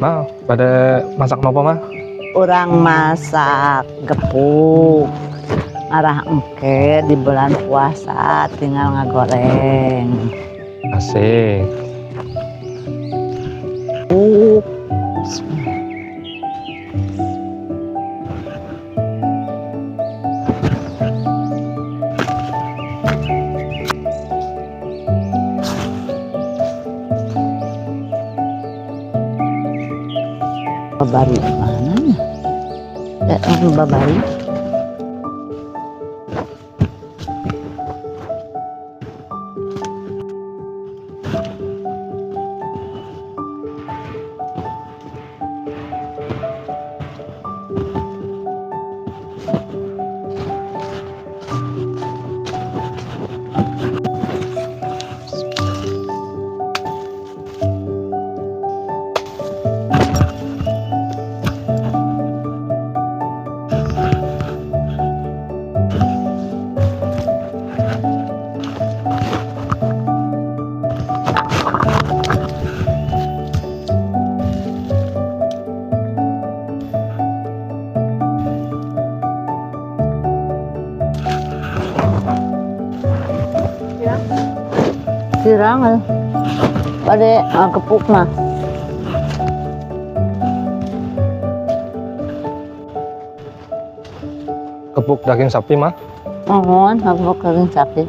Ma, pada masak apa, Ma? Urang masak gepuk. Arah engke di bulan puasa tinggal ngagoreng. Asik. Gepuk. Babari mana ya? Babari. Kirang pada gepuk mah. Gepuk daging sapi, mah? Mohon, gepuk daging sapi.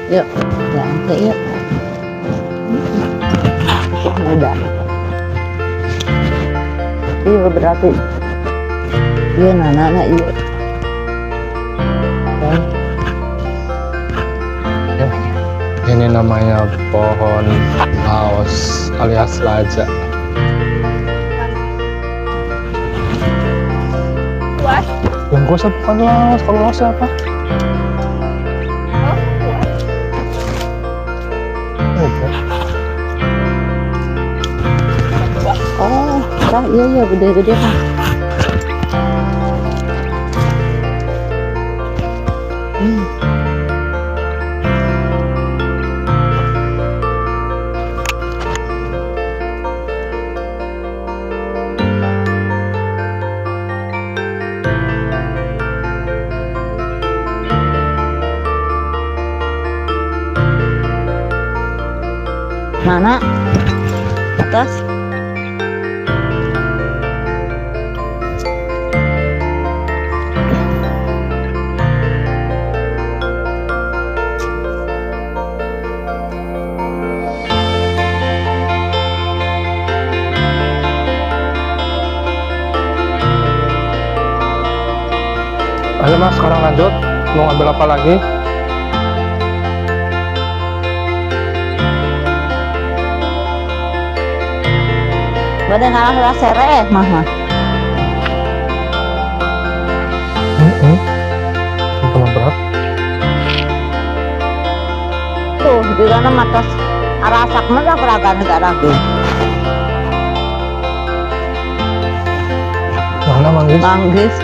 Yuk, ya, yuk. Udah. Iya berarti. Iya nana, iya. Ya. Ini namanya pohon laos alias laja. Yang gue bukan laos, kalau laos siapa? Oh, iya iya gede-gede kan. Mana? Atas? Ayo Mas, sekarang lanjut. Mau ngambil apa lagi? Bade ngalah sereh mah mah. Itu berat. Tuh, di sana matos arasak mah raga negara tuh. Mana manggis? Manggis.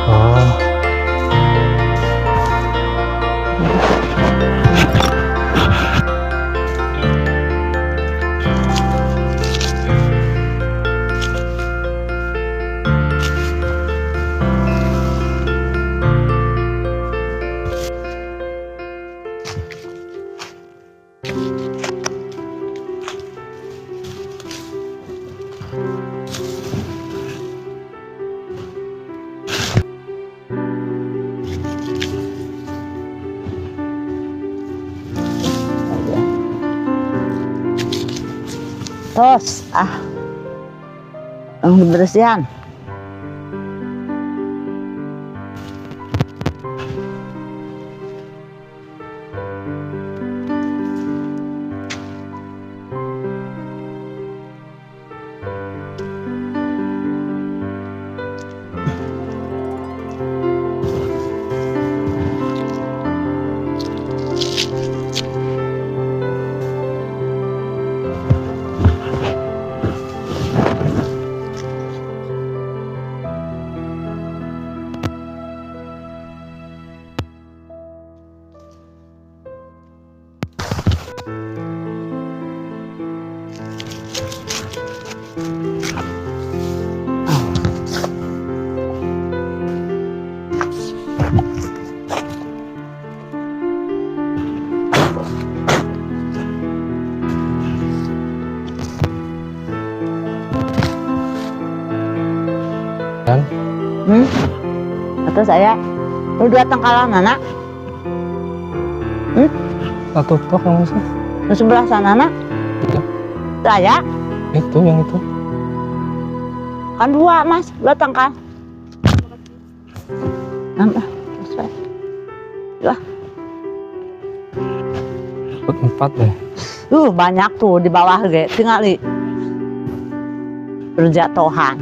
Oh. Tos, bersihan. Kan? Atau saya lu dua tangkalan anak. Satu tok yang sih. Di sebelah sana nak. Iya. Saya Itu yang itu. Kan dua, Mas, dua tangkal. Nambah. Terus, Mas. Dua. Dapat empat deh. Banyak tuh di bawah ge, tinggal di berjatuhan.